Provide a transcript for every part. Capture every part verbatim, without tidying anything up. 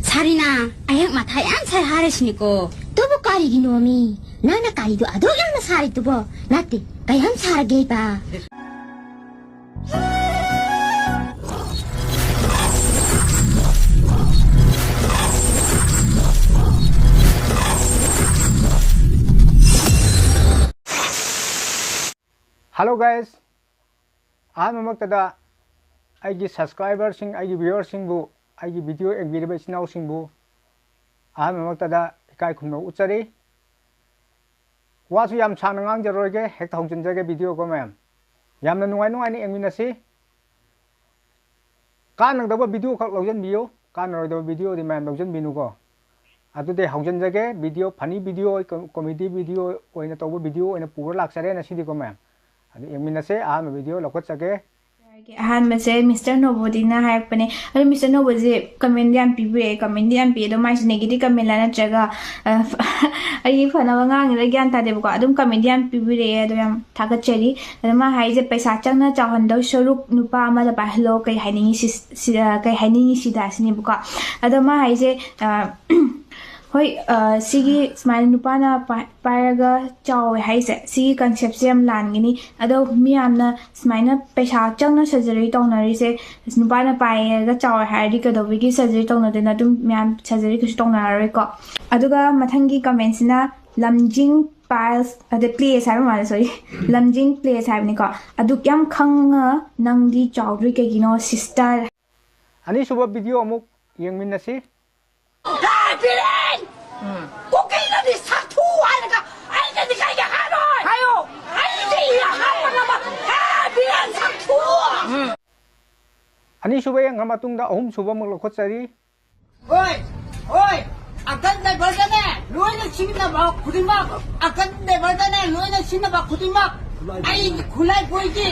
ꯁꯥꯔꯤꯅꯥ, ꯑꯩꯍꯥꯛ ꯃꯊꯥ ꯌꯥꯝ ꯁꯥꯏ ꯍꯥꯏꯔꯤꯁꯤꯅꯤꯀꯣ꯫ ꯑꯗꯨꯕꯨ ꯀꯔꯤꯒꯤꯅꯣꯃꯤ? ꯅꯪꯅ ꯀꯔꯤꯗꯣ ꯑꯗꯨꯛ ꯌꯥꯝꯅ ꯁꯥꯔꯤꯗꯨꯕꯣ? ꯅꯠꯇꯦ, ꯀꯌꯥꯝ ꯁꯥꯔꯒꯦꯕ? Hello guys, ꯑꯍꯥꯟꯕꯃꯛꯇꯗ ꯑꯩꯒꯤ subscriberꯁꯤꯡ, ꯑꯩꯒꯤ viewerꯁꯤꯡꯕꯨ, ꯑꯩꯒꯤ video ꯌꯦꯡꯕꯤꯔꯤꯕ ꯏꯆꯤꯟ ꯏꯅꯥꯎꯁꯤꯡꯕꯨ ꯑꯍꯥꯟꯕꯃꯛꯇꯗ ꯏꯀꯥꯏ ꯈꯨꯝꯅꯕ ꯎꯠꯆꯔꯤ꯫ ꯋꯥꯁꯨ ꯌꯥꯝ ꯁꯥꯡꯅ ꯉꯥꯡꯖꯔꯣꯏꯒꯦ, ꯍꯦꯛꯇ ꯍꯧꯖꯤꯟꯖꯒꯦ video ꯀꯣ ꯃꯌꯥꯝ꯫ ꯌꯥꯝꯅ ꯅꯨꯡꯉꯥꯏ ꯅꯨꯡꯉꯥꯏꯅ ꯌꯦꯡꯃꯤꯟꯅꯁꯤ꯫ ꯀꯥꯟꯅꯒꯗꯕ video ꯈꯛ ꯂꯧꯁꯤꯟꯕꯤꯌꯨ, ꯀꯥꯟꯅꯔꯣꯏꯗꯕ videoꯗꯤ ꯃꯌꯥꯝ ꯂꯧꯁꯤꯟꯕꯤꯅꯨꯀꯣ꯫ ꯑꯗꯨꯗꯤ ꯍꯧꯖꯤꯟꯖꯒꯦ, video, funny video, comedy video ꯑꯣꯏꯅ ꯇꯧꯕ video ꯑꯣꯏꯅ ꯄꯨꯔ ꯂꯥꯛꯆꯔꯦ ꯉꯁꯤꯗꯤꯀꯣ ꯃꯌꯥꯝ꯫ ꯑꯗꯨ ꯌꯦꯡꯃꯤꯟꯅꯁꯦ, ꯑꯍꯥꯟꯕ video ꯂꯧꯈꯠꯆꯒꯦ꯫ ꯑꯍꯥꯟꯕꯁꯦ Mister Nobodyꯅ ꯍꯥꯏꯔꯛꯄꯅꯦ꯫ ꯑꯗꯣ Mister Nobodyꯁꯦ comment ꯌꯥꯝ ꯄꯤꯕꯤꯔꯛꯑꯦ, commentꯗꯤ ꯌꯥꯝ ꯄꯤ꯫ ꯑꯗꯣ ꯃꯥꯏꯁꯦ negative commentꯂ ꯅꯠꯇ꯭ꯔꯒ, ꯑ, ꯑꯩꯒꯤ ꯐꯅꯕ ꯉꯥꯡꯉꯤꯔ ꯒ꯭ꯌꯥꯟ ꯇꯥꯗꯦꯕꯀꯣ꯫ ꯑꯗꯨꯝ commentꯗꯤ ꯌꯥꯝ ꯄꯤꯕꯤꯔꯛꯑꯦ꯫ ꯑꯗꯣ ꯌꯥꯝ ꯊꯥꯒꯠꯆꯔꯤ꯫ ꯑꯗꯣ ꯃꯥ ꯍꯥꯏꯁꯦ, "ꯄꯩꯁꯥ ꯆꯪꯅ ꯆꯥꯎꯍꯟꯗꯧ ꯁꯔꯨꯛ ꯅꯨꯄꯥ ꯑꯃꯗ ꯄꯥꯏꯍꯜꯂꯣ, ꯀꯩ ꯍꯥꯏꯅꯤꯡꯉꯤ ꯁꯤ-, ꯁꯤ-, ꯑ, ꯀꯩ ꯍꯥꯏꯅꯤꯡꯉꯤ ꯁꯤꯗ?" ꯁꯤꯅꯦꯕꯀꯣ꯫ ꯑꯗꯣ ꯃꯥ ꯍꯥꯏꯁꯦ, ꯑ, ꯍꯣꯏ, ꯑ, ꯁꯤꯒꯤ ꯁꯨꯃꯥꯏꯅ ꯅꯨꯄꯥꯅ ꯄꯥꯏ-, ꯄꯥꯏꯔꯒ ꯆꯥꯎꯋꯦ ꯍꯥꯏꯁꯦ, ꯁꯤꯒꯤ conceptꯁꯦ ꯌꯥꯝ ꯂꯥꯟꯒꯅꯤ꯫ ꯑꯗꯣ ꯃꯤ ꯌꯥꯝꯅ ꯁꯨꯃꯥꯏꯅ ꯄꯩꯁꯥ ꯆꯪꯅ surgery ꯇꯧꯅꯔꯤꯁꯦ, ꯅꯨꯄꯥꯅ ꯄꯥꯏꯔꯒ ꯆꯥꯎꯋꯦ ꯍꯥꯏꯔꯗꯤ ꯀꯩꯗꯧꯕꯒꯤ surgery ꯇꯧꯅꯗꯣꯏꯅꯣ? ꯑꯗꯨꯝ ꯃꯌꯥꯝ surgery ꯀꯩꯁꯨ ꯇꯧꯅꯔꯔꯣꯏꯀꯣ꯫ ꯑꯗꯨꯒ ꯃꯊꯪꯒꯤ commentꯁꯤꯅ ꯂꯝꯖꯤꯡ Piles, ꯑꯗ Place ꯍꯥꯏꯕ ꯃꯥꯜꯂꯦ, sorry, ꯂꯝꯖꯤꯡ Place ꯍꯥꯏꯕꯅꯤꯀꯣ꯫ "ꯑꯗꯨꯛ ꯌꯥꯝ ꯈꯪꯉ ꯅꯪꯗꯤ ꯆꯥꯎꯗ꯭ꯔꯤ ꯀꯩꯒꯤꯅꯣ, sister?" ꯑꯅꯤꯁꯨꯕ video ꯑꯃꯨꯛ ꯌꯦꯡꯃꯤꯟꯅꯁꯤ꯫ ꯍꯦ ꯕꯤꯔꯦꯟ! ꯀꯨꯀꯤꯅꯗꯤ ꯁꯛꯊꯨ ꯍꯥꯏꯔꯒ ꯑꯩꯅꯗꯤ ꯀꯩꯒꯤ ꯍꯥꯏꯔꯣꯏ? ꯍꯥꯏꯌꯣ! ꯑꯩꯗꯤ ꯍꯥꯏꯕ ꯉꯝꯕ, ꯍꯦ ꯕꯤꯔꯦꯟ ꯁꯛꯊꯨ! ꯑꯅꯤꯁꯨꯕ ꯌꯦꯡꯈ꯭ꯔ ꯃꯇꯨꯡꯗ ꯑꯍꯨꯝꯁꯨꯕ ꯑꯃꯨꯛ ꯂꯧꯈꯠꯆꯔꯤ꯫ ꯍꯣꯏ, ꯍꯣꯏ, ꯑꯀꯟ ꯗ꯭ꯔꯥꯏꯚꯔꯗꯅꯦ ꯂꯣꯏꯅ ꯁꯤꯖꯤꯟꯅꯕ ꯈꯨꯗꯤꯡꯃꯛ, ꯑꯀꯟ ꯗ꯭ꯔꯥꯏꯚꯔꯗꯅꯦ ꯂꯣꯏꯅ ꯁꯤꯖꯤꯟꯅꯕ ꯈꯨꯗꯤꯡꯃꯛ, ꯑꯩ ꯈꯨꯠꯂꯥꯏ ꯄꯣꯏꯒꯤ,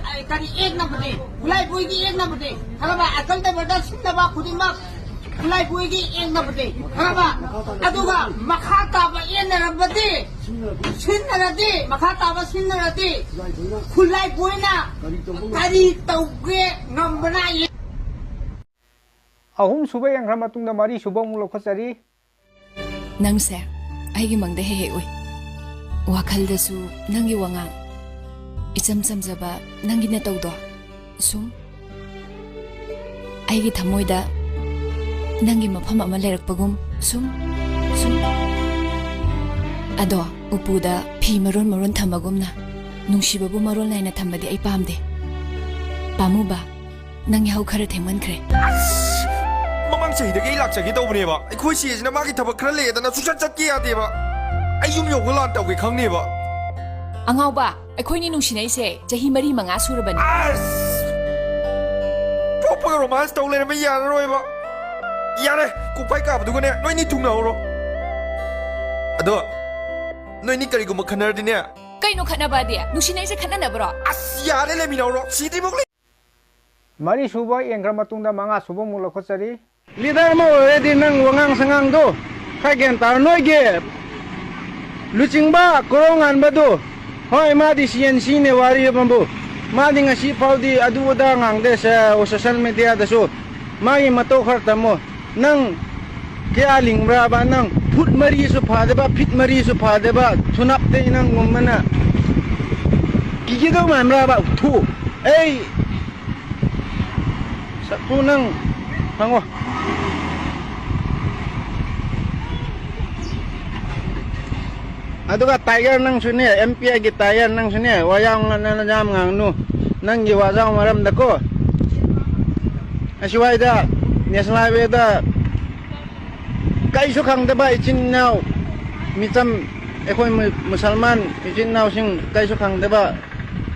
ꯑꯩ ꯀꯔꯤ ꯑꯦꯛꯅꯕꯗꯤ, ꯈꯨꯠꯂꯥꯏ ꯄꯣꯏꯒꯤ ꯑꯦꯛꯅꯕꯗꯤ, ꯈꯪꯉꯕ? ꯑꯀꯟ ꯗ꯭ꯔꯥꯏꯚꯔꯗ ꯁꯤꯖꯤꯟꯅꯕ ꯈꯨꯗꯤꯡꯃꯛ ꯈꯨꯠꯂꯥꯏ ꯄꯣꯏꯒꯤ ꯑꯦꯛꯅꯕꯗꯤ, ꯈꯪꯉꯕ? ꯑꯗꯨꯒ ꯃꯈꯥ ꯇꯥꯕ ꯑꯦꯟꯅꯔꯕꯗꯤ, ꯁꯤꯟꯅꯔꯗꯤ, ꯃꯈꯥ ꯇꯥꯕ ꯁꯤꯟꯅꯔꯗꯤ, ꯈꯨꯠꯂꯥꯏ ꯄꯣꯏꯅ ꯀꯔꯤ ꯇꯧꯒꯦ ꯉꯝꯕꯅ? ꯑꯍꯨꯝ ꯁꯨꯕ ꯌꯦꯡꯈ꯭ꯔ ꯃꯇꯨꯡꯗ ꯃꯔꯤ ꯁꯨꯕ ꯑꯃꯨꯛ ꯂꯧꯈꯠꯆꯔꯤ꯫ ꯅꯪꯁꯦ ꯑꯩꯒꯤ ꯃꯪꯗ ꯍꯦꯛ ꯍꯦꯛ ꯎꯏ꯫ ꯋꯥꯈꯜꯗꯁꯨ ꯅꯪꯒꯤ ꯋꯥꯉꯥꯡ, ꯏꯆꯝ ꯆꯝꯖꯕ ꯅꯪꯒꯤ ꯅꯇꯧꯗꯣ, ꯁꯨꯝ ꯑꯩꯒꯤ ꯊꯃꯣꯏꯗ ꯅꯪꯒꯤ ꯃꯐꯝ ꯑꯃ ꯂꯩꯔꯛꯄꯒꯨꯝ, ꯁꯨꯝ, ꯁꯨꯝ꯫ ꯑꯗꯣ ꯎꯄꯨꯗ ꯐꯤ ꯃꯔꯣꯟ ꯃꯔꯣꯟ ꯊꯝꯕꯒꯨꯝꯅ ꯅꯨꯡꯁꯤꯕꯕꯨ ꯃꯔꯣꯜ ꯅꯥꯏꯅ ꯊꯝꯕꯗꯤ ꯑꯩ ꯄꯥꯝꯗꯦ꯫ ꯄꯥꯝꯃꯨꯕ, ꯅꯪ ꯌꯥꯍꯧ ꯈꯔ ꯊꯦꯡꯃꯟꯈ꯭ꯔꯦ꯫ ꯑꯁ! ꯃꯃꯥꯡ ꯆꯍꯤꯗꯒꯤ ꯑꯩ ꯂꯥꯛꯆꯒꯦ ꯇꯧꯕꯅꯦꯕ꯫ ꯑꯩꯈꯣꯏ ꯆꯦꯁꯤꯅ ꯃꯥꯒꯤ ꯊꯕꯛ ꯈꯔ ꯂꯩꯌꯦꯗꯅ ꯁꯨꯡꯆꯠ ꯆꯠꯀꯦ ꯌꯥꯗꯦꯕ꯫ ꯑꯩ ꯌꯨꯝ ꯌꯧꯕ ꯂꯥꯟ ꯇꯧꯒꯦ ꯈꯪꯅꯦꯕ꯫ ꯑꯉꯥꯎꯕ, ꯑꯩꯈꯣꯏꯅꯤ ꯅꯨꯡꯁꯤꯅꯩꯁꯦ ꯆꯍꯤ ꯃꯔꯤ ꯃꯉꯥ ꯁꯨꯔꯕꯅꯤ꯫ ꯑꯁ! ꯄꯣꯛꯄꯒ romance ꯇꯧ ꯂꯩꯔꯝꯃꯦ, ꯌꯥꯔꯔꯣꯏꯕ꯫ ꯌꯥꯔꯦ, ꯀꯣꯛꯐꯥꯏ ꯀꯥꯕꯗꯨꯒꯅꯦ ꯅꯣꯏꯅꯤ ꯊꯨꯡꯅꯍꯧꯔꯣ꯫ ꯑꯗꯣ ꯅꯣꯏꯅꯤ ꯀꯔꯤꯒꯨꯝꯕ ꯈꯟꯅꯔꯗꯤꯅꯦ꯫ ꯀꯩꯅꯣ ꯈꯠꯅꯕꯗꯤ? ꯅꯨꯡꯁꯤꯅꯩꯁꯦ ꯈꯠꯅꯅꯕ꯭ꯔꯣ? ꯑꯁ, ꯌꯥꯔꯦ, ꯂꯩꯃꯤꯟꯅꯧꯔꯣ꯫ ꯁꯤꯗ꯭ꯔꯤꯐꯥꯎ ꯂꯩ- ꯃꯔꯤ ꯁꯨꯕ ꯌꯦꯡꯈ꯭ꯔ ꯃꯇꯨꯡꯗ ꯃꯉꯥ ꯁꯨꯕ ꯑꯃꯨꯛ ꯂꯧꯈꯠꯆꯔꯤ꯫ Leader ꯑꯃ ꯑꯣꯏꯔꯗꯤ ꯅꯪ ꯋꯥꯉꯥꯡ ꯁꯉꯥꯡꯗꯣ ꯈꯔ ꯒ꯭ꯌꯥꯟ ꯇꯥꯔꯣ꯫ ꯅꯣꯏꯒꯤ ꯂꯨꯆꯤꯡꯕ ꯀꯣꯔꯧ ꯉꯥꯟꯕꯗꯣ, ꯍꯣꯏ, ꯃꯥꯗꯤ C N C ꯅꯦ, ꯋꯥꯔꯤ ꯑꯃꯕꯨ꯫ ꯃꯥꯗꯤ ꯉꯁꯤ ꯐꯥꯎꯗꯤ ꯑꯗꯨ ꯑꯗꯥ ꯉꯥꯡꯗꯦ, ꯁꯦ, social media ꯗꯁꯨ꯫ ꯃꯥꯒꯤ ꯃꯇꯧ ꯈꯔ ꯇꯝꯃꯣ꯫ ꯅꯪ ꯀꯌꯥ ꯂꯤꯡꯕ꯭ꯔꯥꯕ? ꯅꯪ ꯐꯨꯠ ꯃꯔꯤꯁꯨ ꯐꯥꯗꯕ, ꯐꯤꯠ ꯃꯔꯤꯁꯨ ꯐꯥꯗꯕ, ꯊꯨꯅꯞꯇꯩ ꯅꯪꯒꯨꯝꯕꯅ ꯀꯤꯒꯗꯧ ꯃꯥꯟꯕ꯭ꯔꯥꯕ? ꯊꯨ꯫ ꯑꯩ ꯁꯛꯊꯨ ꯅꯪ ꯍꯪꯉꯣ꯫ ꯑꯗꯨꯒ Tiger ꯅꯪꯁꯨꯅꯦ, M P ꯒꯤ Tiger ꯅꯪꯁꯨꯅꯦ, ꯋꯥ ꯌꯥꯝ ꯉꯥꯡꯅ ꯌꯥꯝ ꯉꯥꯡꯅꯨ꯫ ꯅꯪꯒꯤ ꯋꯥꯖꯥꯎ ꯃꯔꯝꯗꯀꯣ꯫ ꯑꯁꯤꯋꯥꯏꯗ National Highway ꯗ ꯀꯩꯁꯨ ꯈꯪꯗꯕ ꯏꯆꯤꯟ ꯏꯅꯥꯎ ꯃꯤꯆꯝ, ꯑꯩꯈꯣꯏ ꯃꯨ-, ꯃꯨꯁꯜꯃꯥꯟ ꯏꯆꯤꯟ ꯏꯅꯥꯎꯁꯤꯡ ꯀꯩꯁꯨ ꯈꯪꯗꯕ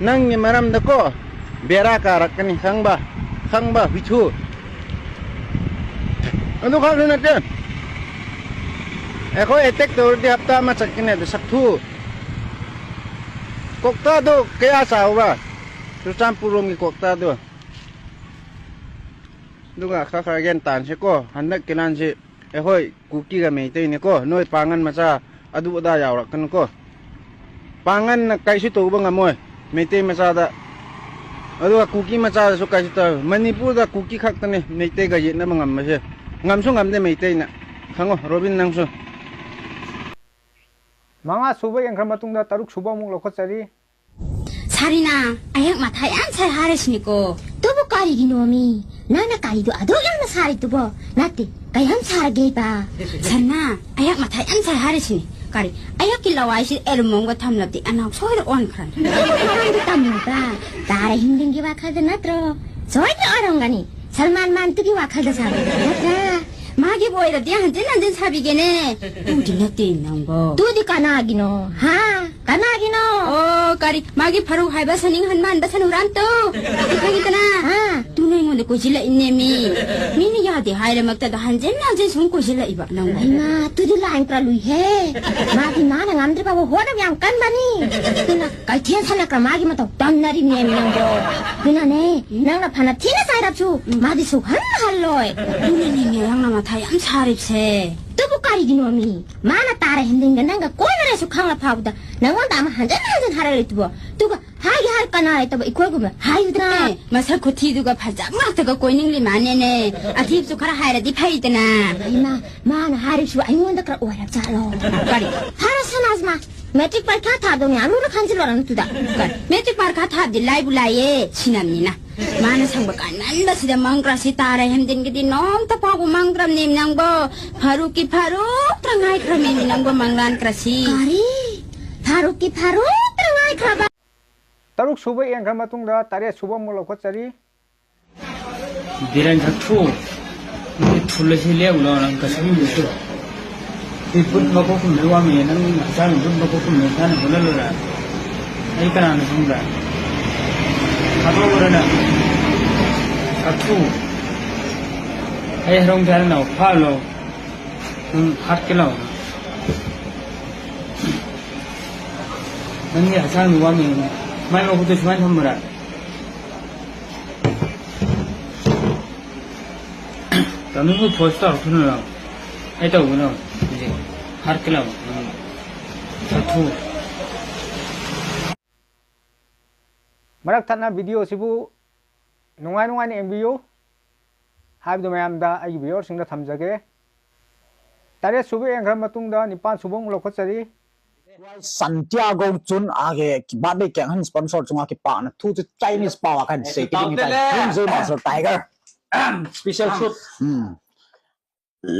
ꯅꯪꯒꯤ ꯃꯔꯝꯗꯀꯣ ꯕꯦꯔꯥ ꯀꯥꯔꯛꯀꯅꯤ, ꯈꯪꯕ? ꯈꯪꯕ, ꯍꯨꯏꯊꯨ꯫ ꯑꯗꯨ ꯈꯛꯁꯨ ꯅꯠꯇꯦ, ꯑꯩꯈꯣꯏ attack ꯇꯧꯔꯗꯤ ꯍꯞꯇꯥ ꯑꯃ ꯆꯠꯀꯅꯤ꯫ ꯑꯗꯨ ꯁꯛꯊꯨ, ꯀꯧꯇꯥꯗꯣ ꯀꯌꯥ ꯆꯥꯎꯕ꯭ꯔꯥ? ꯆꯨꯔꯆꯥꯟꯄꯨꯔ ꯔꯣꯝꯒꯤ ꯀꯧꯇꯥꯗꯣ꯫ ꯑꯗꯨꯒ ꯈꯔ ꯈꯔ ꯒ꯭ꯌꯥꯟ ꯇꯥꯟꯁꯤꯀꯣ꯫ ꯍꯟꯗꯛꯀꯤ ꯂꯥꯟꯁꯤ ꯑꯩꯈꯣꯏ ꯀꯨꯀꯤꯒ ꯃꯩꯇꯩꯅꯤꯀꯣ꯫ ꯅꯣꯏ ꯄꯥꯡꯒꯟ ꯃꯆꯥ ꯑꯗꯨ ꯑꯗꯥ ꯌꯥꯎꯔꯛꯀꯅꯨꯀꯣ꯫ ꯄꯥꯡꯒꯟꯅ ꯀꯩꯁꯨ ꯇꯧꯕ ꯉꯝꯃꯣꯏ ꯃꯩꯇꯩ ꯃꯆꯥꯗ꯫ ꯑꯗꯨꯒ ꯀꯨꯀꯤ ꯃꯆꯥꯗꯁꯨ ꯀꯩꯁꯨ ꯇꯧꯔꯣꯏ꯫ ꯃꯅꯤꯄꯨꯔꯗ ꯀꯨꯀꯤ ꯈꯛꯇꯅꯤ ꯃꯩꯇꯩꯒ ꯌꯦꯠꯅꯕ ꯉꯝꯕꯁꯦ꯫ ꯉꯝꯁꯨ ꯉꯝꯗꯦ ꯃꯩꯇꯩꯅ꯫ ꯈꯪꯉꯣ, ꯔꯣꯕꯤꯟ, ꯅꯪꯁꯨ꯫ ꯃꯉꯥ ꯁꯨꯕ ꯌꯦꯡꯈ꯭ꯔ ꯃꯇꯨꯡꯗ ꯇꯔꯨꯛ ꯁꯨꯕ ꯑꯃꯨꯛ ꯂꯧꯈꯠꯆꯔꯤ꯫ ꯁꯥꯔꯤꯅꯥ, ꯑꯩꯍꯥꯛ ꯃꯊꯥ ꯌꯥꯝ ꯁꯥꯏ ꯍꯥꯏꯔꯤꯁꯤꯅꯤꯀꯣ꯫ ꯑꯗꯨꯕꯨ ꯀꯔꯤꯒꯤꯅꯣꯃꯤ? ꯅꯪꯅ ꯀꯔꯤꯗꯣ ꯑꯗꯨꯛ ꯌꯥꯝꯅ ꯁꯥꯔꯤꯗꯨꯕꯣ? ꯅꯠꯇꯦ, ꯀꯌꯥꯝ ꯁꯥꯔꯒꯦꯕ? ꯁꯅꯥ, ꯑꯩꯍꯥꯛ ꯃꯊꯥ ꯌꯥꯝ ꯁꯥꯏ ꯍꯥꯏꯔꯤꯁꯤꯅꯤ꯫ ꯀꯔꯤ? ꯑꯩꯍꯥꯛꯀꯤ ꯂꯋꯥꯏꯁꯤ ꯑꯦꯂꯨꯃꯣꯡꯒ ꯊꯝꯂꯕꯗꯤ ꯑꯅꯥꯎ ꯁꯣꯏꯗ ꯑꯣꯟꯈ꯭ꯔꯅꯤ꯫ ꯅꯪꯅ ꯃꯔꯝꯗꯣ ꯇꯝꯃꯤꯕ? ꯇꯥꯔꯥ ꯍꯤꯟꯗꯤꯟꯒꯤ ꯋꯥꯈꯜꯗ ꯅꯠꯇ꯭ꯔꯣ? ꯁꯣꯏꯗꯅ ꯑꯣꯏꯔꯝꯒꯅꯤ꯫ ꯁꯜꯃꯥꯟ ꯃꯥꯟꯇꯨꯒꯤ ꯋꯥꯈꯜꯗ ꯁꯥꯕ ꯅꯠꯇ꯭ꯔꯥ? ꯃꯥꯒꯤꯕꯨ ꯑꯣꯏꯔꯗꯤ ꯍꯟꯖꯤꯟ ꯍꯟꯖꯤꯟ ꯁꯥꯕꯤꯒꯦꯅꯦ꯫ ꯇꯨꯗꯤ ꯅꯠꯇꯦ ꯅꯪꯕꯣ꯫ ꯇꯨꯗꯤ ꯀꯅꯥꯒꯤꯅꯣ? ꯍꯥ? ꯀꯅꯥꯒꯤꯅꯣ? ꯑꯣ, ꯀꯔꯤ, ꯃꯥꯒꯤ ꯐꯔꯨꯛ ꯍꯥꯏꯕ ꯁꯅꯤꯡꯍꯟ ꯃꯥꯟꯕ ꯁꯅꯨꯔꯥꯝꯇꯣ꯫ ꯑꯗꯨ ꯈꯪꯉꯤꯗꯅ? ꯑꯥ꯫ ꯇꯨꯅ ꯑꯩꯉꯣꯟꯗ ꯀꯣꯏꯁꯤꯜꯂꯛꯏꯅꯦꯃꯤ꯫ ꯃꯤꯅ ꯌꯥꯗꯦ ꯍꯥꯏꯔꯃꯛꯇꯗ ꯍꯟꯖꯤꯟ ꯍꯟꯖꯤꯟ ꯁꯨꯝ ꯀꯣꯏꯁꯤꯜꯂꯛꯏꯕ ꯅꯪꯕꯨ꯫ ꯍꯩꯃꯥ, ꯇꯨꯗꯤ ꯂꯥꯏꯟ ꯈꯔ ꯂꯨꯏꯍꯦ꯫ ꯃꯥꯗꯤ ꯃꯥꯅ ꯉꯝꯗ꯭ꯔꯤ ꯐꯥꯎꯕ ꯍꯣꯠꯅꯕ ꯌꯥꯝ ꯀꯟꯕꯅꯤ꯫ ꯑꯗꯨꯅ ꯀꯩꯊꯦꯜ ꯁꯜꯂꯛꯈ꯭ꯔ ꯃꯥꯒꯤ ꯃꯇꯧ ꯇꯝꯅꯔꯤꯕꯅꯦꯃꯤ ꯅꯪꯕꯣ꯫ ꯑꯗꯨꯅꯅꯦ, ꯅꯪꯅ ꯐꯅ ꯊꯤꯅ ꯆꯥꯏꯔꯞꯁꯨ ꯃꯥꯗꯤ ꯁꯨꯛꯍꯟ ꯍꯜꯂꯣꯏ꯫ ꯑꯗꯨꯅꯅꯦꯃꯤ ꯅꯪꯅ ꯃꯊꯥ ꯌꯥꯝ ꯁꯥꯔꯤꯕꯁꯦ꯫ ꯇꯨꯕꯨ ꯀꯔꯤꯒꯤꯅꯣꯃꯤ? ꯃꯥꯅ ꯇꯥꯔ ꯍꯤꯟꯗꯤꯟꯒ ꯅꯪꯒ ꯀꯣꯏꯅꯔꯦꯁꯨ ꯈꯪꯂ ꯐꯥꯎꯕꯗ ꯅꯪꯉꯣꯟꯗ ꯑꯃ ꯍꯟꯖꯟ ꯍꯟꯖꯟ ꯍꯥꯏꯔꯛꯂꯤꯗꯨꯕꯣ? ꯑꯗꯨꯒ ꯍꯥꯏꯒꯦ ꯍꯥꯏꯔ ꯀꯅꯥ ꯂꯩꯇꯕ ꯏꯀꯣꯏꯒꯨꯝꯕ ꯍꯥꯏꯌꯨꯗꯅ꯫ ꯑꯦ, ꯃꯁꯛ ꯈꯨꯊꯤꯗꯨꯒ ꯐꯖꯕ ꯉꯥꯛꯇꯒ ꯀꯣꯏꯅꯤꯡꯂꯤ ꯃꯥꯅꯦꯅꯦ꯫ ꯑꯊꯤꯕꯁꯨ ꯈꯔ ꯍꯥꯏꯔꯗꯤ ꯐꯩꯗꯅ꯫ ꯏꯃꯥ, ꯃꯥꯅ ꯍꯥꯏꯔꯤꯁꯨ ꯑꯩꯉꯣꯟꯗ ꯈꯔ ꯑꯣꯏꯔꯞ ꯖꯥꯠꯂꯣ? ꯀꯔꯤ? ꯐꯔꯦ ꯁꯅꯥꯖꯃꯥ, ꯃꯦꯇ꯭ꯔꯤꯛ ꯄꯔꯤꯈꯥ ꯊꯥꯗꯧꯅꯦ ꯑꯔꯨꯅ ꯈꯟꯖꯤꯜꯂꯣꯔꯅꯨ ꯇꯨꯗ꯫ ꯀꯔꯤ? ꯃꯦꯇ꯭ꯔꯤꯛ ꯄꯔꯤꯈꯥ ꯊꯥꯕꯗꯤ ꯂꯥꯏꯕꯨ ꯂꯥꯏꯌꯦ, ꯁꯤꯅꯝꯅꯤꯅ꯫ ꯃꯥꯅ ꯁꯪꯕ ꯀꯥꯟꯃꯟꯕꯁꯤꯗ ꯃꯪ ꯀ꯭ꯔꯥꯁꯤ ꯇꯥꯔꯦ ꯍꯦꯝꯗꯤꯟꯒꯤꯗꯤ ꯅꯣꯡꯇ ꯐꯥꯎꯕ ꯃꯪꯗ꯭ꯔꯕꯅꯦ ꯅꯪꯕꯣ꯫ ꯐꯥꯔꯨꯛꯀꯤ ꯐꯥꯔꯨꯛꯇ ꯉꯥꯏꯈ꯭ꯔꯃꯦꯅꯦ ꯅꯪꯕꯣ ꯃꯪꯂꯥꯟ ꯀ꯭ꯔꯥꯁꯤ꯫ ꯀꯔꯤ? ꯐꯥꯔꯨꯛꯀꯤ ꯐꯥꯔꯨꯛꯇ ꯉꯥꯏꯈ꯭ꯔꯕ? ꯇꯔꯨꯛ ꯁꯨꯕ ꯌꯦꯡꯈ꯭ꯔ ꯃꯇꯨꯡꯗ ꯇꯔꯦꯠ ꯁꯨꯕ ꯑꯃꯨꯛ ꯂꯧꯈꯠꯆꯔꯤ꯫ ꯕꯤꯔꯦꯟ ꯈꯛꯊꯨ, ꯅꯪꯒꯤ ꯊꯨꯜ ꯑꯁꯤ ꯂꯦꯞꯎ ꯂꯥꯎ, ꯅꯪ ꯀꯩꯁꯨ ꯉꯝꯗꯦ꯫ ꯁꯤ ꯕꯨꯠ ꯃꯀꯣꯛ ꯀꯨꯝꯕꯩ ꯋꯥ ꯃꯤ, ꯅꯪ ꯍꯛꯆꯥꯡ ꯕꯨꯠ ꯃꯀꯣꯛ ꯀꯨꯝꯕꯩ ꯏꯁꯥꯅ ꯍꯣꯠꯅ ꯂꯣꯏꯔꯦ꯫ ꯑꯩ ꯀꯅꯥꯅꯣ ꯈꯪꯕ꯭ꯔꯥ? ꯍꯥꯠꯇꯣꯛꯑꯣꯔ ꯅꯪ? ꯈꯛꯊꯨ꯫ ꯑꯩ ꯍꯔꯣꯡ ꯆꯥꯔ ꯅꯥꯎ ꯐꯥ ꯂꯥꯎ꯫ ꯅꯪ ꯍꯥꯠꯀꯦ ꯂꯥꯎ꯫ ꯅꯪꯒꯤ ꯍꯛꯆꯥꯡꯗꯨ ꯋꯥ ꯃꯤ, ꯃꯥꯏ ꯃꯈꯨꯠꯇꯨ ꯁꯨꯃꯥꯏꯅ ꯊꯝꯕ꯭ꯔꯥ? ꯇꯥꯃꯣꯕꯨ ꯐꯣꯔꯁ ꯇꯧꯔꯛꯀꯅꯨ ꯂꯥꯎ꯫ ꯑꯩ ꯇꯧꯒꯅꯨ ꯍꯧꯖꯤꯛ꯫ ꯍꯥꯠꯀꯦ ꯂꯥꯎ꯫ ꯅꯪ ꯆꯠꯊꯣꯛꯎ꯫ ꯃꯔꯛ ꯊꯠꯅ ꯚꯤꯗꯤꯑꯣꯁꯤꯕꯨ ꯅꯨꯡꯉꯥꯏ ꯅꯨꯡꯉꯥꯏꯅ ꯌꯦꯡꯕꯤꯌꯨ ꯍꯥꯏꯕꯗꯨ ꯃꯌꯥꯝꯗ ꯑꯩꯒꯤ ꯚꯤꯌꯨꯋꯔꯁꯤꯡꯗ ꯊꯝꯖꯒꯦ꯫ ꯇꯔꯦꯠ ꯁꯨꯕ ꯌꯦꯡꯈ꯭ꯔ ꯃꯇꯨꯡꯗ ꯅꯤꯄꯥꯟ ꯁꯨꯕ ꯑꯃꯨꯛ ꯂꯧꯈꯠꯆꯔꯤ꯫ Santiago chun age kibat bei keng han sponsor chunga kipa na thu chu Chinese pau a kan sei ki ding tai. Tun jei master tiger. Special shoot. Hmm.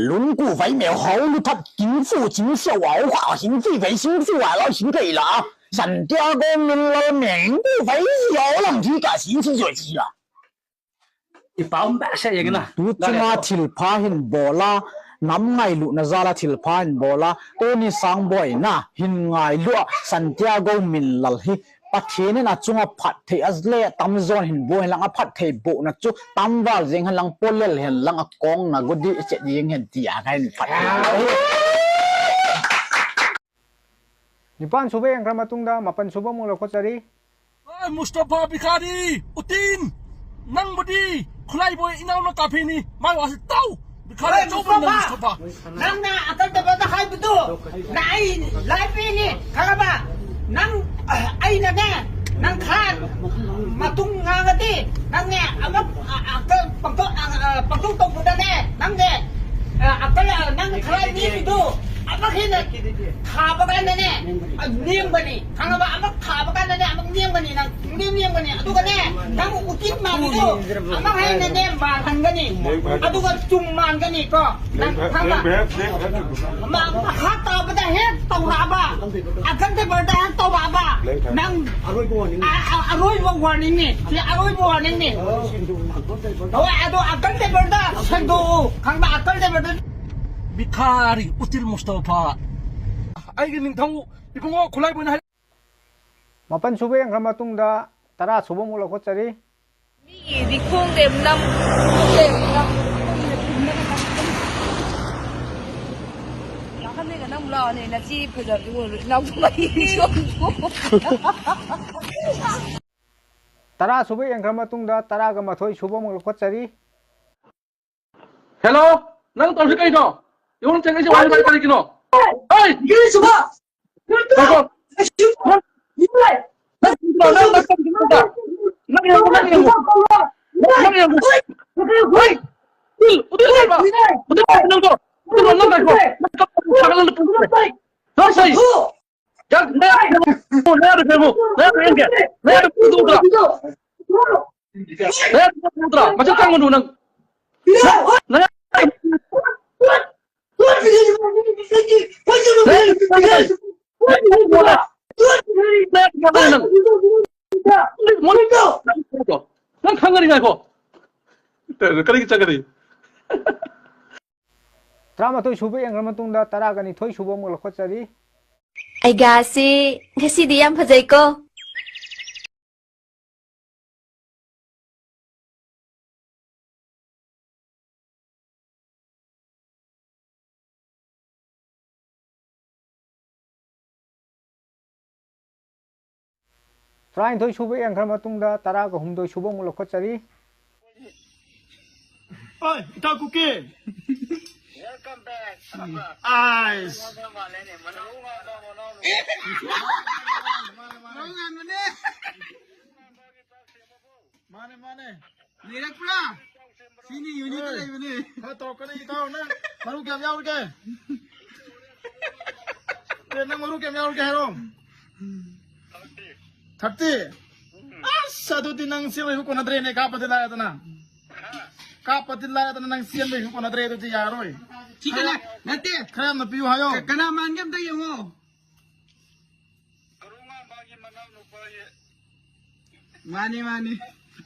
Lungku vai meu hau lu thap king fu ching siau au kha hing fi vai sing fi wa lo hing kai la. Santiago min lo meng ku vai yau lang thi ka sin sin zoi thi la. I pau ba se yeng na. Tu chunga thil pha hin bola, nam ngai lu na zala thil pha hin bola. Tuni sang boi na hin ngai lu a Santiago min lal hi Pathian in a chunga phat thei a le tam zon hin bo hin lang a phat thei bo na chu tam val jeng hin lang polel hin lang a kong na godi che jeng hin ti a kan phat thei. Nipan suba yengkhra matungda mapan suba mung leukhotchari. Ai, Mustafa Bikhari, Utin, ꯅꯪꯕꯨꯗꯤ ꯈꯨꯠꯂꯥꯏꯕꯣꯏ ꯏꯅꯥꯎꯅ ꯀꯥꯐꯤꯅꯤ, ꯃꯥꯏ ꯋꯥꯁꯤ ꯇꯥꯎ꯫ ꯕꯤꯈꯥꯔꯤ ꯑꯆꯧꯕ ꯅꯪ ꯃꯨꯁꯇꯐꯥ꯫ ꯅꯪꯅ ꯑꯀꯟꯗꯕꯗ ꯍꯥꯏꯕꯗꯨ, ꯅ ꯑꯩ ꯂꯥꯏ ꯄꯤꯅꯤ, ꯈꯪꯉꯕ? ꯅꯪ, ꯑꯩꯅꯅꯦ, ꯅꯪ ꯈꯔ ꯃꯇꯨꯡ ꯉꯥꯡꯉꯗꯤ, ꯅꯪꯅꯦ, ꯑꯃ, ꯑ, ꯑ, ꯄꯪꯇꯧ-, ꯑ, ꯑ, ꯄꯪꯇꯧ ꯇꯧꯕꯗꯅꯦ, ꯅꯪꯅꯦ, ꯑ, ꯑꯀꯜ, ꯑ, ꯅꯪ ꯈꯔ ꯅꯦꯝꯃꯤꯗꯨ, ꯑꯃ ꯍꯦꯟꯅ ꯊꯥꯕ ꯀꯥꯟꯗꯅꯦ, ꯑ, ꯅꯦꯝꯒꯅꯤ, ꯈꯪꯉꯕ? ꯑꯃ ꯊꯥꯕ ꯀꯥꯟꯗꯅꯦ, ꯑꯃꯨꯛ ꯅꯦꯝꯒꯅꯤ ꯅꯪ꯫ ꯅꯦꯝ ꯅꯦꯝꯒꯅꯤ꯫ ꯑꯗꯨꯒꯅꯦ, ꯅꯪ ꯎꯇꯤꯟ ꯃꯥꯜꯂꯤꯗꯣ ꯑꯃ ꯍꯦꯟꯅꯅꯦ ꯃꯥꯜꯍꯟꯒꯅꯤ꯫ ꯑꯗꯨꯒ ꯆꯨꯝ ꯃꯥꯟꯒꯅꯤ ꯀꯣ꯫ ꯅꯪ ꯈꯪꯕ? ꯃꯥ ꯃꯈꯥ ꯇꯥꯕꯗ ꯍꯦꯛ ꯇꯧꯔꯛꯑꯕ, ꯑꯀꯟ ꯇꯦꯕꯜꯗ ꯍꯦꯛ ꯇꯧꯔꯛꯑꯕ, ꯅꯪ ꯑ-, ꯑ-, ꯑꯔꯣꯏꯕ warningꯅꯤ꯫ ꯁꯤ ꯑꯔꯣꯏꯕ warningꯅꯤ꯫ ꯍꯣꯏ, ꯑꯗꯣ ꯑꯀꯟ ꯇꯦꯕꯜꯗ ꯁꯦꯡꯗꯣꯛꯎ꯫ ꯈꯪꯕ? ꯑꯀꯟ ꯇꯦꯕꯜꯗ꯫ ꯕꯤꯈꯥꯔꯤ ꯎꯇꯤꯜ ꯃꯨꯁꯇꯐꯥ꯫ ꯑꯩꯒꯤ ꯅꯤꯡꯊꯧ ꯏꯕꯨꯡꯉꯣ ꯈꯨꯠꯂꯥꯏꯕꯣꯏꯅ ꯍꯥꯏ- ꯃꯥꯄꯟ ꯁꯨꯕ ꯌꯦꯡꯈ꯭ꯔ ꯃꯇꯨꯡꯗ ꯇꯔꯥ ꯁꯨꯕ ꯑꯃꯨꯛ ꯂꯧꯈꯠꯆꯔꯤ꯫ ꯃꯤꯒꯤꯗꯤ ꯈꯣꯡꯗꯦ ꯅꯝ, ꯈꯣꯡꯗꯦ ꯅꯝ꯫ ꯅꯥꯀꯟꯗꯩꯒ ꯅꯪ ꯂꯥꯛꯑꯣꯅꯦ, ꯅꯆꯦ ꯐꯖꯕꯗꯨ ꯎꯔꯣꯏ, ꯏꯅꯥꯎ ꯃꯍꯤ ꯁꯣꯝꯗꯣ꯫ ꯇꯔꯥ ꯁꯨꯕ ꯌꯦꯡꯈ꯭ꯔ ꯃꯇꯨꯡꯗ ꯇꯔꯥꯒ ꯃꯥꯊꯣꯏ ꯁꯨꯕ ꯑꯃꯨꯛ ꯂꯧꯈꯠꯆꯔꯤ꯫ Hello, ꯅꯪ ꯇꯧꯔꯤꯁꯤ ꯀꯩꯅꯣ? ꯑꯩꯉꯣꯟꯗ ꯆꯪꯉꯛꯏꯁꯦ ꯋꯥꯔꯤ ꯀꯔꯤꯒꯤꯅꯣ? ꯍꯩ! ꯉꯥꯏꯈꯣ꯫ ꯅꯪ ꯌꯦꯡꯉꯣ, ꯅꯪ ꯌꯦꯡꯉꯣ꯫ ꯅꯪ ꯌꯦꯡꯉꯣ꯫ ꯍꯣꯏ! ꯎꯗꯨꯏ ꯂꯩꯕ! ꯎꯗꯨꯏ ꯂꯩꯕ ꯅꯪꯗꯣ! ꯎꯗꯨꯏ ꯂꯩꯕ ꯅꯪ ꯉꯥꯏꯈꯣ! ꯅꯪ ꯀꯞꯄ ꯊꯥꯒꯠꯂꯒ ꯄꯨꯈ꯭ꯔꯦ! ꯅꯪ ꯁꯩ! ꯌꯥ, ꯅꯌꯥꯗꯣ ꯌꯦꯡꯉꯣ! ꯅꯌꯥꯗꯣ ꯌꯦꯡꯉꯣ! ꯅꯌꯥꯗꯣ ꯌꯦꯡꯒꯦ! ꯅꯌꯥꯗꯣ ꯎꯗ꯭ꯔꯥ? ꯅꯌꯥꯗꯣ ꯎꯗ꯭ꯔꯥ? ꯃꯁꯛ ꯈꯪꯉꯨꯅꯨ ꯅꯪ! ꯅꯌꯥꯗꯣ ꯅꯪ ꯈꯪꯒꯅꯤ, ꯉꯥꯏꯈꯣ꯫ ꯀꯔꯤꯒꯤ ꯆꯠꯀꯅꯤ? ꯇꯔꯥꯃꯥꯊꯣꯏ ꯁꯨꯕ ꯌꯦꯡꯈ꯭ꯔ ꯃꯇꯨꯡꯗ ꯇꯔꯥꯒ ꯅꯤꯊꯣꯏ ꯁꯨꯕ ꯑꯃꯨꯛ ꯂꯧꯈꯠꯆꯔꯤ꯫ ꯑꯩꯒꯥꯁꯤ ꯉꯁꯤꯗꯤ ꯌꯥꯝ ꯐꯖꯩꯀꯣ꯫ ꯇꯔꯥꯅꯤꯊꯣꯏ ꯁꯨꯕ ꯌꯦꯡꯈ꯭ꯔ ꯃꯇꯨꯡꯗ ꯇꯔꯥꯒ ꯍꯨꯝꯗꯣꯏ ꯁꯨꯕ ꯑꯃꯨꯛ ꯂꯧꯈꯠꯆꯔꯤ꯫ ꯑꯣꯏ, ꯏꯇꯥꯎ ꯀꯨꯀꯤ꯫ ꯑꯥꯏꯁ꯫ ꯃꯥꯅꯦ, ꯃꯥꯅꯦ꯫ ꯅꯩꯔꯛꯄ꯭ꯔꯥ? ꯁꯤꯅꯤ unit ꯇ ꯂꯩꯕꯅꯦ꯫ ꯈꯔ ꯇꯧꯔꯛꯀꯅꯤ ꯏꯇꯥꯎ, ꯅꯪ ꯃꯔꯨ ꯀꯌꯥꯝ ꯌꯥꯎꯔꯤꯒꯦ? ꯑꯦ, ꯅꯪ ꯃꯔꯨ ꯀꯌꯥꯝ ꯌꯥꯎꯔꯤꯒꯦ ꯍꯥꯏꯔꯣ꯫ Thirty? ꯑꯁ, ꯑꯗꯨꯗꯤ ꯅꯪ ꯆꯦꯟꯕꯩꯁꯨ ꯀꯣꯟꯅꯗ꯭ꯔꯦꯅꯦ, ꯀꯥꯞꯄꯗꯤ ꯂꯥꯏꯔꯗꯅ꯫ ꯀꯥꯞꯄꯗꯤ ꯂꯥꯏꯔꯗꯅ, ꯅꯪ ꯆꯦꯟꯕꯩꯁꯨ ꯀꯣꯟꯅꯗ꯭ꯔꯦ, ꯑꯗꯨꯗꯤ ꯌꯥꯔꯣꯏ꯫ ꯁꯤ ꯀꯅꯥ? ꯅꯠꯇꯦ꯫ ꯈꯔ ꯌꯥꯝꯅ ꯄꯤꯌꯨ ꯍꯥꯏꯌꯣ꯫ ꯀ-, ꯀꯅꯥ ꯃꯥꯟꯒꯦ ꯑꯝꯇ ꯌꯦꯡꯉꯣ꯫ ꯃꯥꯅꯤ, ꯃꯥꯅꯤ꯫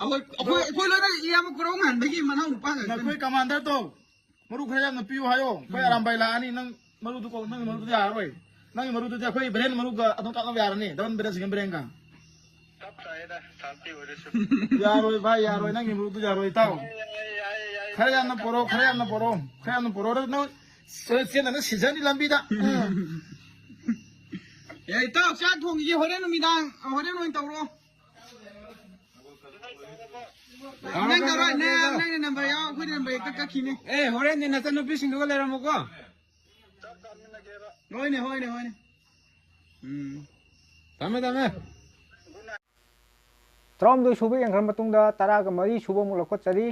ꯑꯩꯈꯣꯏ, ꯑꯩꯈꯣꯏ, ꯑꯩꯈꯣꯏ ꯂꯣꯏꯅ ꯏꯌꯥꯝꯕ ꯀꯣꯔꯧ ꯉꯥꯟꯕꯒꯤ ꯃꯅꯥꯎ ꯅꯨꯄꯥ ꯉꯥꯛꯇꯅꯤ꯫ ꯅꯈꯣꯏ commander ꯗꯣ ꯃꯔꯨ ꯈꯔ ꯌꯥꯝꯅ ꯄꯤꯌꯨ ꯍꯥꯏꯌꯣ꯫ ꯑꯩꯈꯣꯏ ꯎꯝ꯫ ꯑꯔꯥꯝꯕꯥꯏ ꯂꯥꯛꯑꯅꯤ, ꯅꯪ ꯃꯔꯨꯗꯨ ꯀꯣ-, ꯅꯪꯒꯤ ꯃꯔꯨꯗꯨ ꯌꯥꯔꯔꯣꯏ꯫ ꯅꯪꯒꯤ ꯃꯔꯨꯗꯨꯗꯤ ꯑꯩꯈꯣꯏ ꯕ꯭ꯔꯦꯟ ꯃꯔꯨꯒ ꯑꯗꯨꯝ ꯀꯥꯞꯅꯕ ꯌꯥꯔꯅꯤ, double barrel, single barrel ꯒ꯫ ꯆꯞ ꯆꯥꯏꯗ, thirty ꯑꯣꯏꯔꯁꯨ꯫ ꯌꯥꯔꯣꯏ ꯚꯥꯏ, ꯌꯥꯔꯣꯏ, ꯅꯪꯒꯤ ꯃꯔꯨꯗꯨ ꯌꯥꯔꯣꯏ, ꯏꯇꯥꯎ꯫ ꯌꯥꯏ, ꯌꯥꯏ, ꯌꯥꯏ, ꯈꯔ ꯌꯥꯝꯅ ꯄꯣꯔꯛꯑꯣ, ꯈꯔ ꯌꯥꯝꯅ ꯄꯣꯔꯛꯑꯣ, ꯈꯔ ꯌꯥꯝꯅ ꯄꯣꯔꯛꯑꯣ꯫ ꯅꯪ ꯆꯦꯟ-, ꯆꯦꯟꯗꯅ ꯁꯤꯖꯅꯤ ꯂꯝꯕꯤꯗ꯫ ꯎꯝ꯫ ꯑꯦ, ꯏꯇꯥꯎ, ꯆꯥꯛ ꯊꯣꯡꯈꯤꯒꯦ, ꯍꯣꯔꯦꯟ ꯅꯨꯃꯤꯗꯥꯡ, ꯍꯣꯔꯦꯟ ꯑꯣꯏꯅ ꯇꯧꯔꯣ꯫ ꯅꯪ ꯇꯧꯔꯣ, ꯅꯪ, ꯅꯪꯒꯤ number ꯌꯥꯎ, ꯑꯩꯈꯣꯏꯗꯤ number ꯍꯦꯛꯇ ꯀꯛꯈꯤꯅꯦ꯫ ꯑꯦ, ꯍꯣꯔꯦꯟꯗꯤ ꯅꯆꯟꯅꯨꯄꯤꯁꯤꯡꯗꯨꯒ ꯂꯩꯔꯝꯃꯨꯀꯣ꯫ ꯍꯣꯏꯅꯦ, ꯍꯣꯏꯅꯦ, ꯍꯣꯏꯅꯦ꯫ ꯎꯝ꯫ ꯊꯝꯃꯦ, ꯊꯝꯃꯦ꯫ ꯇꯔꯥꯍꯨꯝꯗꯣꯏ ꯁꯨꯕ ꯌꯦꯡꯈ꯭ꯔ ꯃꯇꯨꯡꯗ ꯇꯔꯥꯒ ꯃꯔꯤ ꯁꯨꯕ ꯑꯃꯨꯛ ꯂꯧꯈꯠꯆꯔꯤ꯫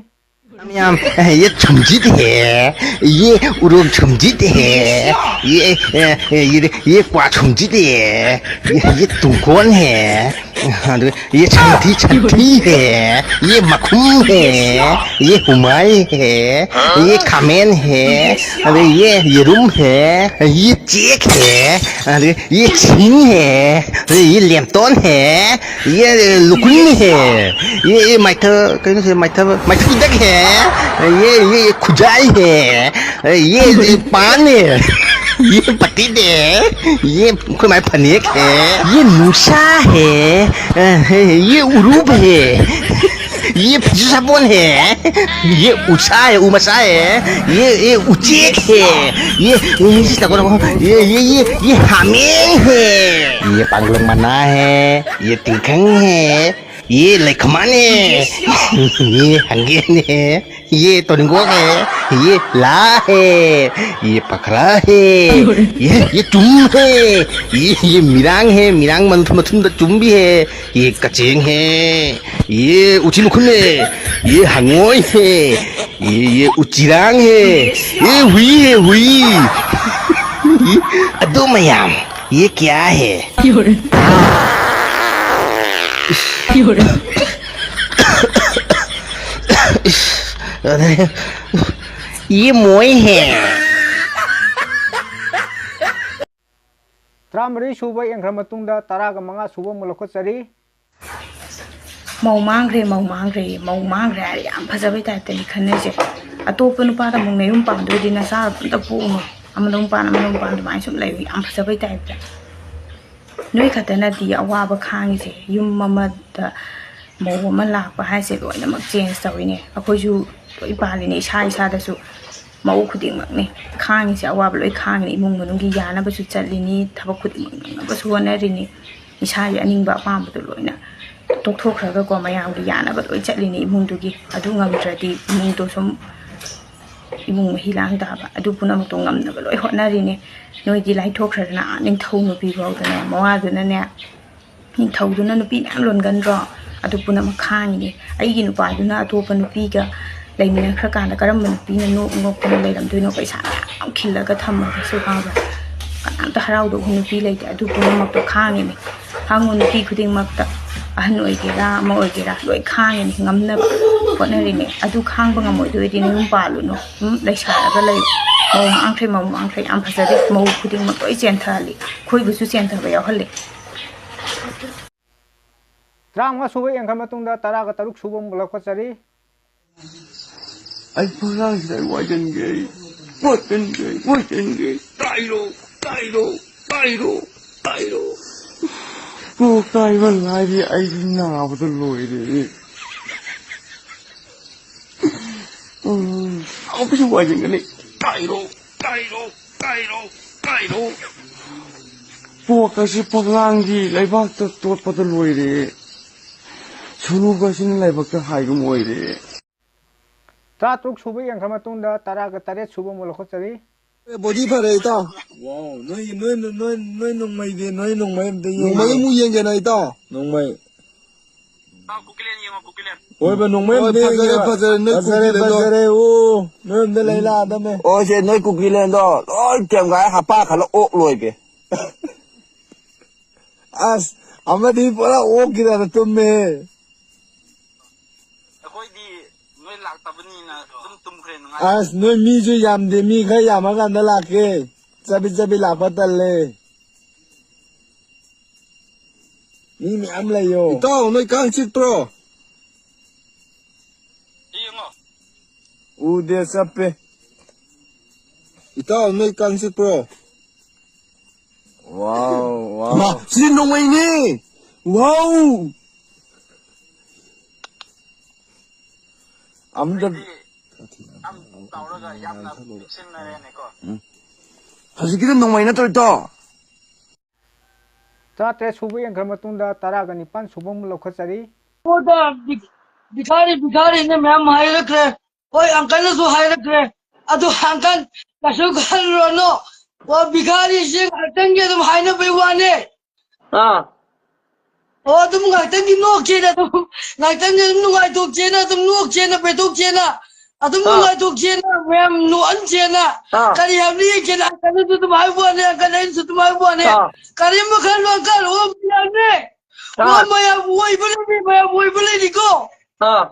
ꯌꯥꯝ, ꯌꯥꯝ, ꯌꯦ ꯁꯨꯝꯖꯤꯠ ꯍꯦ, ꯌꯦ ꯎꯔꯣꯝ ꯁꯨꯝꯖꯤꯠ ꯍꯦ, ꯌꯦ, ꯑꯦ, ꯑꯦ, ꯌꯦ, ꯌꯦ ꯀ꯭ꯋꯥ ꯁꯨꯝꯖꯤꯠ ꯍꯦ, ꯌꯦ, ꯌꯦ ꯇꯨꯡꯀꯣꯟ ꯍꯦ, ꯑꯗꯨꯒ ꯌꯦ ꯁꯟꯊꯤ, ꯁꯟꯊꯤ ꯍꯦ, ꯌꯦ ꯃꯈꯨꯝ ꯍꯦ, ꯌꯦ ꯍꯨꯃꯥꯏ ꯍꯦ, ꯌꯦ ꯈꯥꯃꯦꯟ ꯍꯦ, ꯑꯗꯩ ꯌꯦ ꯌꯦꯔꯨꯝ ꯍꯦ, ꯌꯦ ꯆꯦꯛ ꯍꯦ, ꯑꯗꯩ ꯌꯦ ꯁꯤꯡ ꯍꯦ, ꯑꯗꯩ ꯌꯦ ꯂꯦꯝꯇꯣꯟ ꯍꯦ, ꯌꯦ ꯂꯨꯀꯨꯟ ꯍꯦ, ꯌꯦ, ꯌꯦ ꯃꯥꯏꯊ, ꯀꯩꯅꯣ ꯁꯦ, ꯃꯥꯏꯊ, ꯃꯥꯏꯊ ꯄꯤꯗꯛ ꯍꯦ, ꯌꯦ, ꯌꯦ ꯈꯨꯖꯥꯏ ꯍꯦ, ꯌꯦ, ꯌꯦ ꯄꯥꯟ ꯍꯦ, ꯌꯦ ꯄꯇꯤꯗꯦ, ꯌꯦ ꯑꯩꯈꯣꯏ ꯃꯥꯏ ꯐꯅꯦꯛ ꯍꯦ, ꯌꯦ ꯅꯨꯡꯁꯥ ꯍꯦ, ꯌꯦ ꯎꯔꯨꯞ ꯍꯦ, ꯌꯦ ꯐꯤꯁꯨ ꯁꯥꯄꯣꯟ ꯍꯦ, ꯌꯦ ꯎꯁꯥ ꯍꯦ, ꯎ ꯃꯁꯥ ꯍꯦ, ꯌꯦ, ꯌꯦ ꯎꯆꯦꯛ ꯍꯦ, ꯌꯦ, ꯌꯦ, ꯌꯦ, ꯁꯤ ꯇꯧꯒꯗꯕ, ꯌꯦ, ꯌꯦ, ꯌꯦ, ꯌꯦ ꯍꯥꯃꯦꯡ ꯍꯦ, ꯌꯦ ꯄꯥꯡꯒꯜ ꯃꯅꯥ ꯍꯦ, ꯌꯦ ꯇꯤꯡꯈꯪ ꯍꯦ, ꯌꯦ ꯂꯩꯈꯃꯥꯟ ꯍꯦ, ꯌꯦ ꯍꯪꯒꯦꯟ ꯍꯦ, ꯌꯦ ꯇꯣꯅꯤꯡꯀꯣꯛ ꯍꯦ, ꯌꯦ ꯂꯥ ꯍꯦ, ꯌꯦ ꯄꯈꯔꯥ ꯍꯦ, ꯌꯦ, ꯌꯦ ꯆꯨꯝ ꯍꯦ, ꯌꯦ, ꯌꯦ ꯃꯤꯔꯥꯡ ꯍꯦ, ꯃꯤꯔꯥꯡ ꯃꯊꯨꯝ, ꯃꯊꯨꯝꯗ ꯆꯨꯝꯕꯤ ꯍꯦ, ꯌꯦ ꯀꯆꯦꯡ ꯍꯦ, ꯌꯦ ꯎꯆꯤ ꯃꯈꯨꯟ ꯍꯦ, ꯌꯦ ꯍꯪꯉꯣꯏ ꯍꯦ, ꯌꯦ, ꯌꯦ ꯎꯆꯤꯔꯥꯡ ꯍꯦ, ꯌꯦ ꯍꯨꯏ ꯍꯦ, ꯍꯨꯏ꯫ ꯑꯗꯨ ꯃꯌꯥꯝ, ꯌꯦ ꯀꯌꯥ ꯍꯦ? ꯌꯦ ꯃꯣꯏ ꯍꯦ꯫ ꯇꯔꯥꯃꯔꯤ ꯁꯨꯕ ꯌꯦꯡꯈ꯭ꯔ ꯃꯇꯨꯡꯗ ꯇꯔꯥꯒ ꯃꯉꯥ ꯁꯨꯕ ꯑꯃꯨꯛ ꯂꯧꯈꯠꯆꯔꯤ꯫ ꯃꯧ ꯃꯥꯡꯈ꯭ꯔꯦ, ꯃꯧ ꯃꯥꯡꯈ꯭ꯔꯦ, ꯃꯧ ꯃꯥꯡꯈ꯭ꯔꯦ ꯍꯥꯏꯔ ꯌꯥꯝ ꯐꯖꯕꯩ ꯇꯥꯏꯞꯇꯅꯤ ꯈꯟꯅꯩꯁꯦ꯫ ꯑꯇꯣꯞꯄ ꯅꯨꯄꯥꯗ ꯑꯃꯨꯛ ꯅꯌꯨꯝ ꯄꯥꯟꯗꯣꯏꯗꯤ ꯅꯆꯥ ꯑꯝꯇ ꯄꯣꯛꯎꯅꯨ, ꯑꯃꯗ ꯑꯃꯨꯛ ꯄꯥꯟ, ꯑꯃꯗ ꯑꯃꯨꯛ ꯄꯥꯟ, ꯑꯗꯨꯃꯥꯏꯅ ꯁꯨꯝ ꯂꯩꯕ ꯌꯥꯝ ꯐꯖꯕꯩ ꯇꯥꯏꯞꯇ꯫ ꯅꯣꯏ ꯈꯛꯇ ꯅꯠꯇꯦ ꯑꯋꯥꯕ ꯈꯥꯡꯉꯤꯁꯦ꯫ ꯌꯨꯝ ꯑꯃꯗ ꯃꯧ ꯑꯃ ꯂꯥꯛꯄ ꯍꯥꯏꯁꯦ ꯂꯣꯏꯅꯃꯛ ꯆꯦꯟꯖ ꯇꯧꯔꯤꯅꯦ꯫ ꯑꯩꯈꯣꯏꯁꯨ ꯂꯣꯏ ꯄꯥꯜꯂꯤꯅꯦ, ꯏꯁꯥ ꯏꯁꯥꯗꯁꯨ ꯃꯧ ꯈꯨꯗꯤꯡꯃꯛꯅꯦ ꯈꯥꯡꯉꯤꯁꯦ꯫ ꯑꯋꯥꯕ ꯂꯣꯏ ꯈꯥꯡꯉꯤꯅꯦ꯫ ꯏꯃꯨꯡ ꯃꯅꯨꯡꯒꯤ ꯌꯥꯅꯕꯁꯨ ꯆꯠꯂꯤꯅꯤ, ꯊꯕꯛ ꯈꯨꯗꯤꯡꯃꯛ ꯅꯪꯅꯕꯁꯨ ꯍꯣꯠꯅꯔꯤꯅꯤ꯫ ꯏꯁꯥꯒꯤ ꯑꯅꯤꯡꯕ ꯑꯄꯥꯝꯕꯗꯣ ꯂꯣꯏꯅ ꯇꯣꯛꯊꯣꯛꯈ꯭ꯔꯒꯀꯣ, ꯃꯌꯥꯝꯒꯤ ꯌꯥꯅꯕ ꯂꯣꯏ ꯆꯠꯂꯤꯅꯤ꯫ ꯏꯃꯨꯡꯗꯨꯒꯤ ꯑꯗꯨ ꯉꯝꯗ꯭ꯔꯗꯤ ꯏꯃꯨꯡꯗꯣ ꯁꯨꯝ, ꯏꯃꯨꯡ ꯃꯍꯤ ꯂꯥꯡ ꯇꯥꯕ꯫ ꯑꯗꯨ ꯄꯨꯝꯅꯃꯛꯇꯣ ꯉꯝꯅꯕ ꯂꯣꯏ ꯍꯣꯠꯅꯔꯤꯅꯤ꯫ ꯅꯣꯏꯗꯤ ꯂꯥꯏꯊꯣꯛꯈ꯭ꯔꯗꯅ, ꯑꯥ, ꯅꯤꯡꯊꯧ ꯅꯨꯄꯤ ꯐꯥꯎꯗꯅꯦ, ꯃꯋꯥꯗꯨꯅꯅꯦ, ꯅꯤꯡꯊꯧꯗꯨꯅ ꯅꯨꯄꯤ ꯃꯌꯥꯝ ꯂꯣꯟꯒꯟꯗ꯭ꯔꯣ? ꯑꯗꯨ ꯄꯨꯝꯅꯃꯛ ꯈꯥꯡꯉꯤꯅꯦ꯫ ꯑꯩꯒꯤ ꯅꯨꯄꯥꯗꯨꯅ ꯑꯇꯣꯞꯄ ꯅꯨꯄꯤꯒ ꯂꯩꯃꯤꯟꯅꯈ꯭ꯔꯀꯥꯟꯗ ꯀꯔꯝꯕ ꯅꯨꯄꯤꯅ ꯅꯣꯛ ꯅꯣꯛꯇꯅ ꯂꯩꯔꯝꯗꯣꯏꯅꯣ? ꯄꯩꯁꯥ ꯃꯌꯥꯝ ꯈꯤꯜꯂꯒ ꯊꯝꯃꯒꯁꯨ, ꯈꯪꯕ꯭ꯔꯥ? ꯀꯅꯥꯝꯇ ꯍꯔꯥꯎꯗꯧꯕ ꯅꯨꯄꯤ ꯂꯩꯇꯦ꯫ ꯑꯗꯨ ꯄꯨꯝꯅꯃꯛꯇꯣ ꯈꯥꯡꯉꯤꯅꯦ꯫ ꯈꯥꯡꯉꯨ, ꯅꯨꯄꯤ ꯈꯨꯗꯤꯡꯃꯛꯇ, ꯑꯍꯟ ꯑꯣꯏꯒꯦꯔꯥ ꯑꯃ ꯑꯣꯏꯒꯦꯔꯥ, ꯂꯣꯏ ꯈꯥꯡꯉꯤꯅꯦ, ꯉꯝꯅꯕ ꯍꯣꯠꯅꯔꯤꯅꯦ꯫ ꯑꯗꯨ ꯈꯥꯡꯕ ꯉꯝꯃꯣꯏꯗꯣꯏꯗꯤ ꯅꯌꯨꯝ ꯄꯥꯜꯂꯨꯅꯨ꯫ ꯎꯝ, ꯂꯩꯁꯥꯔꯒ ꯂꯩꯌꯨ꯫ ꯃꯧ ꯃꯥꯡꯈ꯭ꯔꯦ, ꯃꯧ ꯃꯥꯡꯈ꯭ꯔꯦ, ꯌꯥꯝ ꯐꯖꯗꯦ꯫ ꯃꯧ ꯈꯨꯗꯤꯡꯃꯛ ꯂꯣꯏ ꯆꯦꯟꯊꯍꯜꯂꯤ, ꯑꯩꯈꯣꯏꯕꯨꯁꯨ ꯆꯦꯟꯊꯕ ꯌꯥꯎꯍꯜꯂꯤ꯫ ꯇꯔꯥꯃꯉꯥ ꯁꯨꯕ ꯌꯦꯡꯈ꯭ꯔ ꯃꯇꯨꯡꯗ ꯇꯔꯥꯒ ꯇꯔꯨꯛ ꯁꯨꯕ ꯑꯃꯨꯛ ꯂꯧꯈꯠꯆꯔꯤ꯫ ꯑꯩ ꯐꯛꯂꯥꯡꯁꯤꯗ ꯑꯩ ꯋꯥꯏꯁꯤꯟꯒꯦ, ꯑꯩ ꯋꯥꯏꯁꯤꯟꯒꯦ, ꯑꯩ ꯋꯥꯏꯁꯤꯟꯒꯦ꯫ ꯇꯥꯏꯔꯣ, ꯇꯥꯏꯔꯣ, ꯇꯥꯏꯔꯣ, ꯇꯥꯏꯔꯣ꯫ ꯀꯣꯛ ꯇꯥꯏꯕ ꯂꯥꯏꯔꯤ, ꯑꯩꯗꯤ ꯅꯥꯕꯗ ꯂꯣꯏꯔꯦ꯫ ꯎꯝ, ꯑꯃꯨꯛꯀꯁꯨ ꯋꯥꯏꯁꯤꯟꯒꯅꯤ꯫ ꯇꯥꯏꯔꯣ, ꯇꯥꯏꯔꯣ, ꯇꯥꯏꯔꯣ, ꯇꯥꯏꯔꯣ꯫ ꯀꯣꯛꯀꯁꯤ ꯐꯛꯂꯥꯡꯒꯤ ꯂꯩꯕꯥꯛꯇ ꯇꯣꯠꯄꯗ ꯂꯣꯏꯔꯦ꯫ ꯁꯨꯔꯨꯒꯁꯤꯅ ꯂꯥꯏꯕꯛꯇ ꯍꯥꯏꯒꯨꯝ ꯑꯣꯏꯔꯦ꯫ ꯇꯔꯥꯇꯔꯨꯛ ꯁꯨꯕ ꯌꯦꯡꯈ꯭ꯔ ꯃꯇꯨꯡꯗ ꯇꯔꯥꯒ ꯇꯔꯦꯠ ꯁꯨꯕ ꯑꯃꯨꯛ ꯂꯧꯈꯠꯆꯔꯤ꯫ ꯑꯦ, ꯕꯣꯗꯤ ꯐꯔꯦ, ꯏꯇꯥꯎ꯫ ꯋꯥꯎ, ꯅꯣꯏ, ꯅꯣꯏ, ꯅꯣꯏ, ꯅꯣꯏ ꯅꯣꯡꯃꯩꯗꯤ, ꯅꯣꯏ ꯅꯣꯡꯃꯩ ꯑꯝꯇ ꯌꯦꯡꯒꯦ꯫ ꯅꯣꯡꯃꯩ ꯑꯃꯨꯛ ꯌꯦꯡꯒꯦꯅ, ꯏꯇꯥꯎ꯫ ꯅꯣꯡꯃꯩ꯫ ꯏꯇꯥꯎ, ꯀꯨꯀꯤꯂꯦꯟ ꯌꯦꯡꯉꯣ, ꯀꯨꯀꯤꯂꯦꯟ꯫ ꯍꯣꯏꯕ, ꯅꯣꯡꯃꯩ ꯍꯣꯏ, ꯑꯝꯇ ꯐꯖꯔꯦ, ꯌꯦꯡꯒꯦꯕ꯫ ꯐꯖꯔꯦ, ꯅꯣꯏ ꯐꯖꯔꯦ, ꯀꯨꯀꯤꯂꯦꯟꯗꯣ꯫ ꯐꯖꯔꯦ, ꯑꯣ, ꯅꯣꯏ ꯑꯝꯇ ꯂꯩ ꯂꯥꯛꯑꯗꯝꯅꯦ꯫ ꯑꯣ, ꯁꯦ, ꯅꯣꯏ ꯀꯨꯀꯤꯂꯦꯟꯗꯣ ꯂꯣꯏ ꯇꯦꯝꯒꯥꯏ ꯍꯥꯄꯥ ꯈꯜꯂ ꯑꯣꯛ ꯂꯣꯏꯒꯦ꯫ ꯑꯁ, ꯑꯃꯗꯤ ꯄꯨꯔꯥ ꯑꯣꯛꯀꯤ ꯇꯥꯏꯞꯇ ꯇꯨꯝꯃꯦ꯫ ꯑꯩꯈꯣꯏꯗꯤ ꯅꯣꯏ ꯂꯥꯛꯇꯕꯅꯤꯅ ꯑꯗꯨꯝ ꯇꯨꯝꯈ꯭ꯔꯦ, ꯅꯨꯡꯉꯥꯏ꯫ ꯑꯁ, ꯅꯣꯏ ꯃꯤꯁꯨ ꯌꯥꯝꯗꯦ, ꯃꯤ ꯈꯔ ꯌꯥꯝꯃꯀꯥꯟꯗ ꯂꯥꯛꯀꯦ꯫ ꯆꯕꯤꯠ ꯆꯕꯤꯠ ꯂꯥꯛꯄ ꯇꯜꯂꯦ꯫ ꯃꯤ ꯃꯌꯥꯝ ꯂꯩꯌꯣ꯫ ꯏꯇꯥꯎ, ꯅꯣꯏ ꯀꯥꯡ ꯆꯤꯛꯄ꯭ꯔꯣ? ꯌꯦꯡꯉꯣ꯫ ꯎꯗꯦ, ꯆꯞꯄꯦ꯫ ꯏꯇꯥꯎ, ꯅꯣꯏ ꯀꯥꯡ ꯆꯤꯛꯄ꯭ꯔꯣ? ꯋꯥꯎ, ꯋꯥꯎ꯫ ꯃꯥ, ꯁꯤꯗꯤ ꯅꯣꯡꯃꯩꯅꯦ! ꯋꯥꯎ! ꯑꯝꯇ ꯑꯩꯗꯤ ꯌꯥꯝ ꯆꯥꯎꯔꯒ ꯌꯥꯝꯅ ꯄꯤꯛꯁꯤꯟꯅꯔꯦꯅꯦꯀꯣ꯫ ꯎꯝ꯫ ꯍꯧꯖꯤꯛꯀꯤꯗꯣ ꯅꯣꯡꯃꯩ ꯅꯠꯇ꯭ꯔꯣ, ꯏꯇꯥꯎ? ꯇꯔꯥꯇꯔꯦꯠ ꯁꯨꯕ ꯌꯦꯡꯈ꯭ꯔ ꯃꯇꯨꯡꯗ ꯇꯔꯥꯒ ꯅꯤꯄꯥꯟ ꯁꯨꯕ ꯑꯃꯨꯛ ꯂꯧꯈꯠꯆꯔꯤ꯫ ꯃꯣꯏꯗ ꯚꯤ-, ꯚꯤꯈꯥꯔꯤ, ꯚꯤꯈꯥꯔꯤꯅ ꯃꯌꯥꯝ ꯍꯥꯏꯔꯛꯈ꯭ꯔꯦ꯫ ꯍꯣꯏ, ꯑꯪꯀꯜꯅꯁꯨ ꯍꯥꯏꯔꯛꯈ꯭ꯔꯦ꯫ ꯑꯗꯨ ꯑꯪꯀꯜ, ꯀꯩꯁꯨ ꯈꯜꯂꯨꯔꯅꯨ꯫ ꯑꯣ, ꯚꯤꯈꯥꯔꯤꯁꯤ ꯉꯥꯛꯇꯪꯒꯤ ꯑꯗꯨꯝ ꯍꯥꯏꯅꯕꯩ ꯋꯥꯅꯦ꯫ ꯑꯥ꯫ ꯑꯣ, ꯑꯗꯨꯝ ꯉꯥꯏꯇꯪꯒꯤ ꯅꯣꯛꯁꯦꯅ, ꯑꯗꯨꯝ ꯉꯥꯏꯇꯪꯒꯤ ꯑꯗꯨꯝ ꯅꯨꯡꯉꯥꯏꯊꯣꯛꯁꯦꯅ, ꯑꯗꯨꯝ ꯅꯣꯛꯁꯦꯅ, ꯄꯦꯊꯣꯛꯁꯦꯅ, ꯑꯗꯨꯝ ꯑꯥ꯫ ꯅꯨꯡꯉꯥꯏꯊꯣꯛꯁꯦꯅ, ꯃꯌꯥꯝ ꯅꯣꯛꯍꯟꯁꯦꯅ꯫ ꯑꯥ꯫ ꯀꯔꯤ ꯍꯥꯏꯕꯅꯤ ꯌꯦꯡꯁꯦꯅ, ꯑꯪꯀꯜꯅꯁꯨ ꯑꯗꯨꯝ ꯍꯥꯏꯕ ꯋꯥꯅꯦ, ꯑꯪꯀꯜ ꯑꯩꯅꯁꯨ ꯑꯗꯨꯝ ꯍꯥꯏꯕ ꯋꯥꯅꯦ꯫ ꯑꯥ꯫ ꯀꯔꯤꯝ ꯈꯜꯂꯨ ꯑꯪꯀꯜ, ꯑꯣ ꯃꯌꯥꯝꯅꯦ꯫ ꯑꯥ꯫ ꯑꯣ ꯃꯌꯥꯝ ꯑꯣꯏꯕ ꯂꯩꯅꯤ, ꯃꯌꯥꯝ ꯑꯣꯏꯕ ꯂꯩꯅꯤꯀꯣ꯫ ꯑꯥ꯫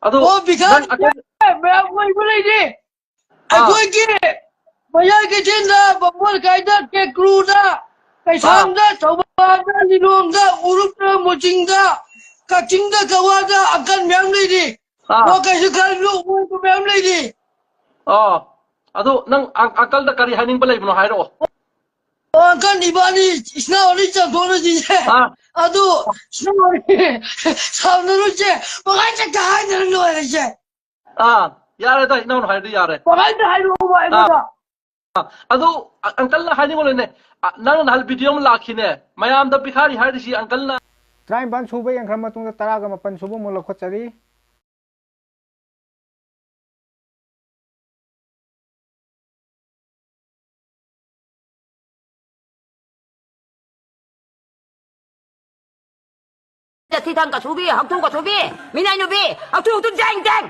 ꯑꯗꯨ ꯑꯣ ꯕꯤꯀꯥꯁ ꯅꯪ ꯑꯀꯟ-, ꯃꯌꯥꯝ ꯑꯣꯏꯕ ꯂꯩꯅꯤ꯫ ꯑꯥ꯫ ꯑꯩꯈꯣꯏꯒꯤ ꯃꯌꯥꯏ ꯀꯩꯊꯦꯜꯗ, ꯕꯥꯃꯣꯟ ꯂꯩꯀꯥꯏꯗ, ꯀꯦꯀ꯭ꯔꯨꯗ, ꯑꯥ꯫ ꯀꯩꯁꯥꯝꯗ, ꯊꯧꯕꯥꯜꯗ, ꯂꯤꯂꯣꯡꯗ, ꯎꯔꯨꯞꯇ, ꯃꯣꯆꯤꯡꯗ, ꯀꯛꯆꯤꯡꯗ, ꯀꯛꯋꯥꯗ ꯑꯪꯀꯜ ꯃꯌꯥꯝ ꯂꯩꯔꯤ꯫ ꯑꯥ꯫ ꯑꯣ ꯀꯩꯁꯨ ꯈꯜꯂꯨ, ꯑꯣꯏꯕ ꯃꯌꯥꯝ ꯂꯩꯔꯤ꯫ ꯑꯣ꯫ ꯑꯗꯨ ꯅꯪ ꯑꯪ-, ꯑꯪꯀꯜꯗ ꯀꯔꯤ ꯍꯥꯏꯅꯤꯡꯕ ꯂꯩꯕꯅꯣ ꯍꯥꯏꯔꯛꯑꯣ꯫ ꯑꯣ ꯑꯪꯀꯜ, ꯏꯕꯥꯅꯤ ꯏꯆꯤꯟ ꯏꯅꯥꯎ ꯑꯅꯤ ꯆꯥꯎꯊꯣꯛꯅꯁꯤꯁꯦ꯫ ꯑꯥ꯫ ꯑꯗꯨ ꯏꯆꯤꯟ ꯏꯅꯥꯎ ꯑꯅꯤ ꯁꯥꯎꯅꯔꯨꯁꯦ, ꯄꯪꯍꯥꯏ ꯆꯠꯇ ꯍꯥꯏꯗꯅ ꯂꯣꯏꯔꯁꯦ꯫ ꯑꯥ, ꯌꯥꯔꯦꯗ, ꯏꯅꯥꯎꯅ ꯍꯥꯏꯔꯗꯤ ꯌꯥꯔꯦ꯫ ꯀꯃꯥꯏꯅ ꯍꯥꯏꯔꯛꯑꯣꯕ ꯑꯥ, ꯑꯩꯉꯣꯟꯗ? ꯑꯥ, ꯑꯗꯨ ꯑ-, ꯑꯪꯀꯜꯅ ꯍꯥꯏꯅꯤꯡꯕ ꯂꯩꯅꯦ꯫ ꯑ, ꯅꯪꯅ ꯅꯍꯥꯟ ꯚꯤꯗꯤꯑꯣ ꯑꯃ ꯂꯥꯛꯈꯤꯅꯦ, ꯃꯌꯥꯝꯗ ꯚꯤꯈꯥꯔꯤ ꯍꯥꯏꯔꯤꯁꯤ ꯑꯪꯀꯜꯅ꯫ ꯇꯔꯥꯅꯤꯄꯥꯟ ꯁꯨꯕ ꯌꯦꯡꯈ꯭ꯔ ꯃꯇꯨꯡꯗ ꯇꯔꯥꯒ ꯃꯥꯄꯟ ꯁꯨꯕ ꯑꯃꯨꯛ ꯂꯧꯈꯠꯆꯔꯤ꯫ ꯊꯤꯊꯪ ꯀꯁꯨꯕꯤ, ꯍꯛꯊꯨ ꯀꯁꯨꯕꯤ, ꯃꯤꯅꯥꯏ ꯅꯨꯄꯤ, ꯍꯛꯊꯨ ꯍꯛꯊꯨ ꯖꯦꯡ ꯖꯦꯡ꯫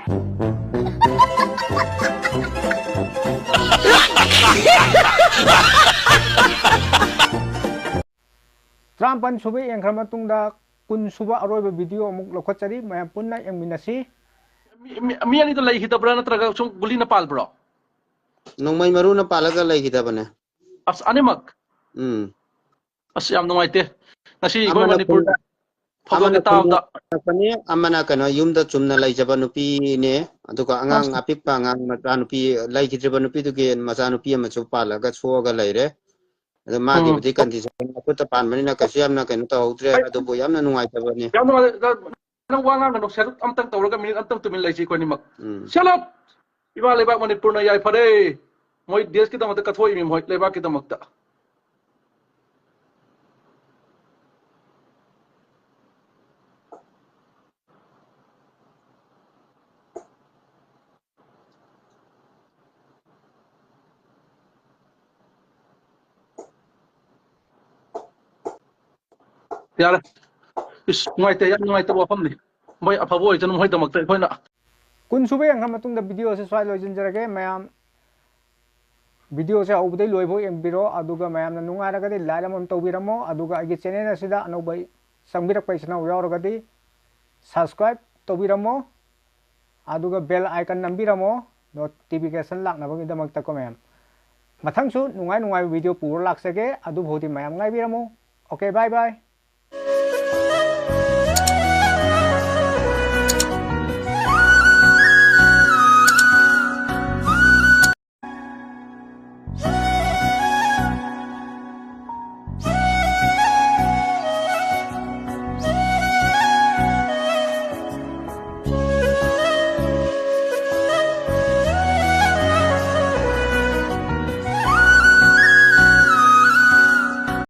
ꯇꯔꯥꯃꯥꯄꯟ ꯁꯨꯕ ꯌꯦꯡꯈ꯭ꯔ ꯃꯇꯨꯡꯗ, ꯀꯨꯟ ꯁꯨꯕ ꯑꯔꯣꯏꯕ ꯚꯤꯗꯤꯑꯣ ꯑꯃꯨꯛ ꯂꯧꯈꯠꯆꯔꯤ, ꯃꯌꯥꯝ ꯄꯨꯟꯅ ꯌꯦꯡꯃꯤꯟꯅꯁꯤ꯫ ꯃꯤ, ꯃꯤ, ꯃꯤ ꯑꯅꯤꯗꯣ ꯂꯩꯈꯤꯗꯕ꯭ꯔꯥ, ꯅꯠꯇ꯭ꯔꯒ ꯁꯨꯝ ꯒꯨꯂꯤꯅ ꯄꯥꯜꯕ꯭ꯔꯣ? ꯅꯣꯡꯃꯩ ꯃꯔꯨꯅ ꯄꯥꯜꯂꯒ ꯂꯩꯈꯤꯗꯕꯅꯦ꯫ ꯑꯁ, ꯑꯅꯤꯃꯛ? ꯎꯝ꯫ ꯑꯁ, ꯌꯥꯝ ꯅꯨꯡꯉꯥꯏꯇꯦ꯫ ꯉꯁꯤ ꯑꯩꯈꯣꯏ ꯑꯃꯅ ꯃꯅꯤꯄꯨꯔꯗ ꯈꯨꯟ-, ꯊꯧꯗꯣꯛꯁꯦ ꯑꯃꯅ ꯈꯨꯟ-, ꯇꯥꯕꯗ꯫ ꯑꯃꯅ ꯀꯩꯅꯣ, ꯌꯨꯝꯗ ꯆꯨꯝꯅ ꯂꯩꯖꯕ ꯅꯨꯄꯤꯅꯦ, ꯑꯗꯨꯒ ꯑꯉꯥꯡ ꯑꯁ꯫ ꯑꯄꯤꯛꯄ ꯑꯉꯥꯡ ꯃꯆꯥꯅꯨꯄꯤ, ꯂꯩꯈꯤꯗ꯭ꯔꯤꯕ ꯅꯨꯄꯤꯗꯨꯒꯤ ꯃꯆꯥꯅꯨꯄꯤ ꯑꯃꯁꯨ ꯄꯥꯜꯂꯒ ꯁꯣꯛꯑꯒ ꯂꯩꯔꯦ꯫ ꯑꯗꯣ ꯎꯝ꯫ ꯃꯥꯒꯤꯕꯨꯗꯤ condition ꯑꯈꯨꯠꯇ ꯄꯥꯟꯕꯅꯤꯅ ꯀꯩꯁꯨ ꯌꯥꯝꯅ ꯀꯩꯅꯣ ꯇꯧꯍꯧꯗ꯭ꯔꯦ, ꯑꯩ ꯑꯗꯨꯕꯨ ꯌꯥꯝꯅ ꯅꯨꯡꯉꯥꯏꯇꯕꯅꯤ꯫ ꯌꯥꯝ ꯅꯨꯡꯉꯥꯏ-, ꯅꯪ ꯋꯥ ꯉꯥꯡꯒꯅꯨ, salute ꯑꯝꯇꯪ ꯇꯧꯔꯒ minute ꯑꯝꯇꯪ ꯇꯨꯃꯤꯟ ꯂꯩꯁꯤ ꯑꯩꯈꯣꯏ ꯑꯅꯤꯃꯛ꯫ ꯎꯝ꯫ Salute! ꯏꯃꯥ ꯂꯩꯕꯥꯛ ꯃꯅꯤꯄꯨꯔꯅ ꯌꯥꯏꯐꯔꯦ꯫ ꯃꯣꯏ ꯗꯦꯁꯀꯤꯗꯃꯛꯇ ꯀꯠꯊꯣꯛꯏꯃꯤ, ꯃꯣꯏ ꯂꯩꯕꯥꯛꯀꯤꯗꯃꯛꯇ꯫ ꯌꯥꯔꯦ꯫ ꯏꯁ, ꯅꯨꯡꯉꯥꯏꯇꯦ, ꯌꯥꯝ ꯅꯨꯡꯉꯥꯏꯇꯕ ꯋꯥꯐꯝꯅꯤ꯫ ꯃꯣꯏ ꯑꯐꯕ ꯑꯣꯏꯖꯅꯨ, ꯃꯣꯏꯗꯃꯛꯇ ꯑꯩꯈꯣꯏꯅ꯫ ꯀꯨꯟ ꯁꯨꯕ ꯌꯦꯡꯈ꯭ꯔ ꯃꯇꯨꯡꯗ ꯚꯤꯗꯤꯑꯣꯁꯦ ꯁ꯭ꯋꯥꯏ ꯂꯣꯏꯁꯤꯟꯖꯔꯒꯦ꯫ ꯃꯌꯥꯝ ꯚꯤꯗꯤꯑꯣꯁꯦ ꯍꯧꯕꯗꯩ ꯂꯣꯏꯐꯥꯎ ꯌꯦꯡꯕꯤꯔꯣ, ꯑꯗꯨꯒ ꯃꯌꯥꯝꯅ ꯅꯨꯡꯉꯥꯏꯔꯒꯗꯤ ꯂꯥꯏꯛ ꯑꯃꯃꯝ ꯇꯧꯕꯤꯔꯝꯃꯣ, ꯑꯗꯨꯒ ꯑꯩꯒꯤ ꯆꯦꯅꯦꯜ ꯑꯁꯤꯗ ꯑꯅꯧꯕ ꯆꯪꯕꯤꯔꯛꯄ ꯏꯆꯤꯟ ꯏꯅꯥꯎ ꯌꯥꯎꯔꯒꯗꯤ ꯁꯕꯁꯀ꯭ꯔꯥꯏꯕ ꯇꯧꯕꯤꯔꯝꯃꯣ, ꯑꯗꯨꯒ ꯕꯦꯜ ꯑꯥꯏꯀꯟ ꯅꯝꯕꯤꯔꯝꯃꯣ, ꯅꯣꯇꯤꯐꯤꯀꯦꯁꯟ ꯂꯥꯛꯅꯕꯒꯤꯗꯃꯛꯇꯀꯣ ꯃꯌꯥꯝ꯫ ꯃꯊꯪꯁꯨ ꯅꯨꯡꯉꯥꯏ ꯅꯨꯡꯉꯥꯏꯕ ꯚꯤꯗꯤꯑꯣ ꯄꯨꯔ ꯂꯥꯛꯆꯒꯦ, ꯑꯗꯨꯐꯥꯎꯗꯤ ꯃꯌꯥꯝ ꯉꯥꯏꯕꯤꯔꯝꯃꯨ꯫ ꯑꯣꯀꯦ, ꯕꯥꯏ ꯕꯥꯏ꯫